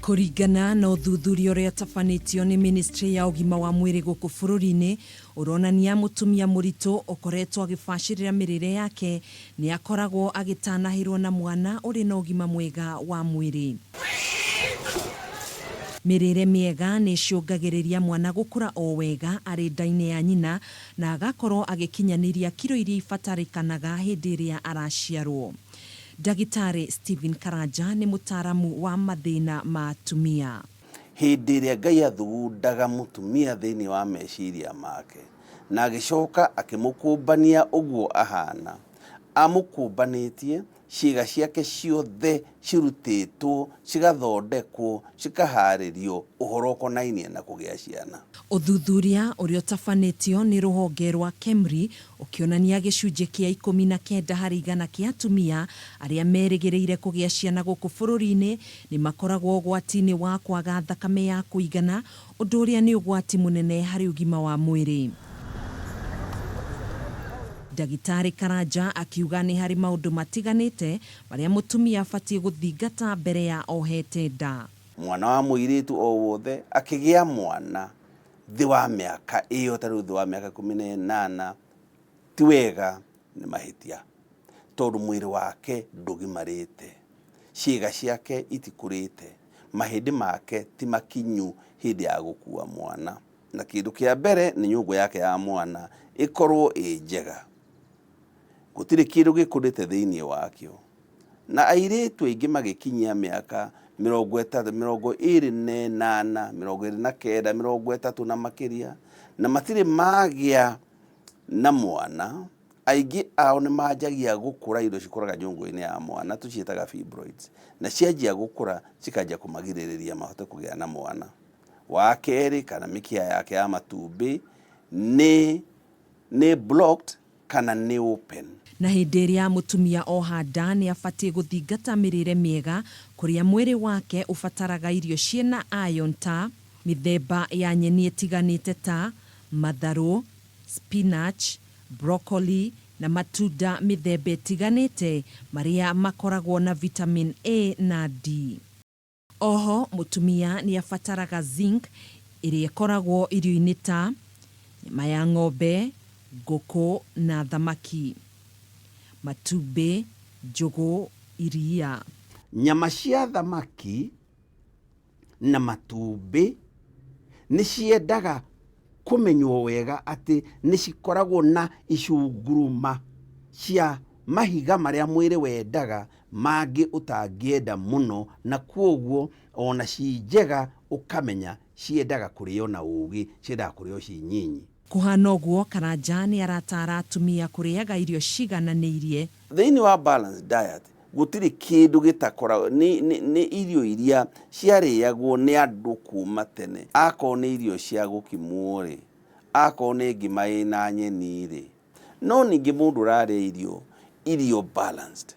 Kũringana na ũthuthuria ũrĩa ũtabanĩtio nĩ ministry ya ũgima wa mwĩrĩ gũkũ bũrũri-inĩ, ũronania mũtumia mũritũ ũkoretwo agĩbacĩrĩra mĩrĩre yake nĩ akoragwo agĩtanahĩrwo na mwana ũrĩ na ũgima mwega wa mwĩrĩ. Mĩrĩre mĩega nĩ ĩcũngagĩrĩria mwana gũkũra o wega arĩ nda-inĩ ya nyina na agakorwo agĩkinyanĩria kiro iria ibatarĩkanaga hĩndĩ ĩrĩa araciarwo. Ndagĩtarĩ Stephen Karanja nĩ mũtaaramu wa mathĩna ma atumia. Hĩndĩ ĩrĩa Ngai athugundaga mũtumia thĩinĩ wa meciria make, na agĩcoka akĩmũkũmbania ũguo ahana, amũkũmbanĩtie ciĩga ciake ciothe cirutĩtwo, cigathondekwo, cikahaarĩrio ũhoro ũkonainie na kũgĩa ciana. Ũthuthuria ũrĩa ũtabanĩtio nĩ rũhonge rwa KEMRI ũkĩonania gĩcunjĩ kĩa 19% kĩa atumia arĩa merĩgĩrĩire kũgĩa ciana gũkũ bũrũri-inĩ nĩ makoragwo ũgwati-inĩ wa kwaga thakame ya kũigana, ũndũ ũrĩa nĩ ũgwati mũnene harĩ ũgima wa mwĩrĩ. Ndagĩtarĩ Karanja akiuga nĩ harĩ maũndũ matiganĩte marĩa mũtumia abatiĩ gũthingata mbere ya ohete nda. Mwana wa mũirĩtu o wothe akĩgĩa mwana thĩ wa mĩaka ĩyo, ta rĩu thĩ wa mĩaka 18, ti wega, nĩ mahĩtia, tondũ mwĩrĩ wake ndũgimarĩte, ciĩga ciake itikũrĩte, mahĩndĩ make ti makinyu hĩndĩ ya gũkua mwana. Na kĩndũ kĩa mbere nĩ nyũngũ yake ya mwana ĩkorwo ĩ njega, gũtirĩ kĩndũ gĩkũrĩte thĩinĩ wakĩo. Na airĩtu aingĩ magĩkinyia mĩaka 30, 28, 29, 30 na makĩria, na matirĩ magĩa na mwana, aingĩ ao nĩ manjagia gũkũra indo cikũraga nyũngũ-inĩ ya mwana tũciĩtaga fibroids, na cianjia gũkũra cikanjia kũmagirĩrĩria mahote kũgĩa na mwana. Wa kerĩ, kana mĩkiha yake ya matumbĩ nĩ blocked kana nĩ open. Na hĩndĩ ĩrĩa mũtumia oha nda nĩ abatiĩ gũthingata mĩrĩre mĩega kũrĩa mwĩrĩ wake ũbataraga irio ciĩna iron ta mĩthemba ya nyeni ĩtiganĩte ta matharũ, spinach, broccoli na matunda mĩthemba ĩtiganĩte marĩa makoragwo na vitamin A na D. Oho mũtumia nĩ abataraga zinc ĩrĩa ĩkoragwo irio-inĩ ta nyama ya ng'ombe, ngũkũ na thamaki, matumbĩ, njũgũ, iria. Nyama cia thamaki na matumbĩ nĩ ciendaga kũmenywo wega atĩ nĩ cikoragwo na icunguruma cia mahiga marĩa mwĩrĩ wendaga mangĩ ũtangĩenda mũno, na kwoguo ona ci njega ũkamenya ciendaga kũrĩo na ũgĩ, ciendaga kũrĩo ci nyinyi. Kũhana ũguo, Karanja nĩ arataara atumia kũrĩaga irio cigananĩirie. Thĩinĩ wa balanced diet gũtirĩ kĩndũ gĩtakoragwo, nĩ, nĩ, nĩ irio iria ciarĩagwo nĩ andũ kuma tene. Akorwo nĩ irio cia gũkimwo-rĩ, akorwo nĩ ngima ĩna nyeni-rĩ, no ningĩ mũndũ ũrarĩa irio, irio balanced,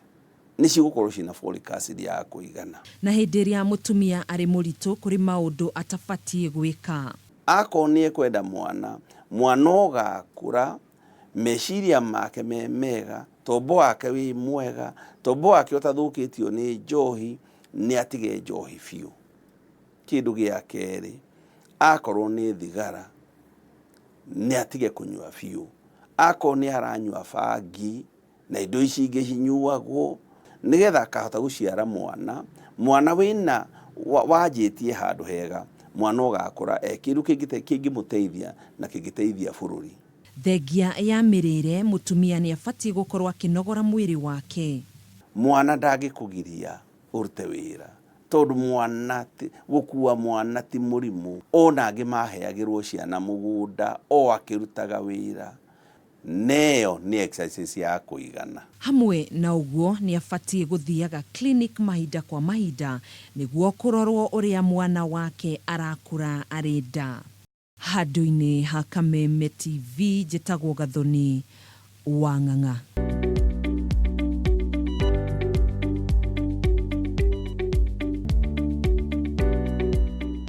nĩ cigũkorwo ciĩna folic acid ya kũigana. Na hĩndĩ ĩrĩa mũtumia arĩ mũritũ kũrĩ maũndũ atabatiĩ gwĩka. Akorwo nĩ ekwenda mwana, mwana ũgakũra meciria make me mega, tombo wake wĩ mwega, tombo wake ũtathũkĩtio nĩ njohi, nĩ atige njohi biũ. Kĩndũ gĩa kerĩ, akorwo nĩ thigara, nĩ atige kũnyua biũ. Akorwo nĩ aranyua bangi na indo ici ingĩ cinyuagwo, nĩgetha akahota gũciara mwana, mwana wĩna wanjĩtie handũ hega, mwana ũgakũra e kĩndũ kĩngĩmũteithia na kĩngĩteithia bũrũri. Thengia ya mĩrĩre, mũtumia nĩ abatiĩ gũkorwo akĩnogora mwĩrĩ wake. Mwana ndangĩkũgiria ũrute wĩra, tondũ mwana gũkua mwana ti mũrimũ. Ona angĩ maheagĩrwo ciana mũgũnda o akĩrutaga wĩra, na ĩyo nĩ exercise ya kũigana. Hamwe na ũguo nĩ abatiĩ gũthiaga clinic mahinda kwa mahinda nĩguo kũrorwo ũrĩa mwana wake arakũra arĩ nda. Handũ-inĩ ha Kameme TV njĩtagwo Gathoni wa Ng'ang'a.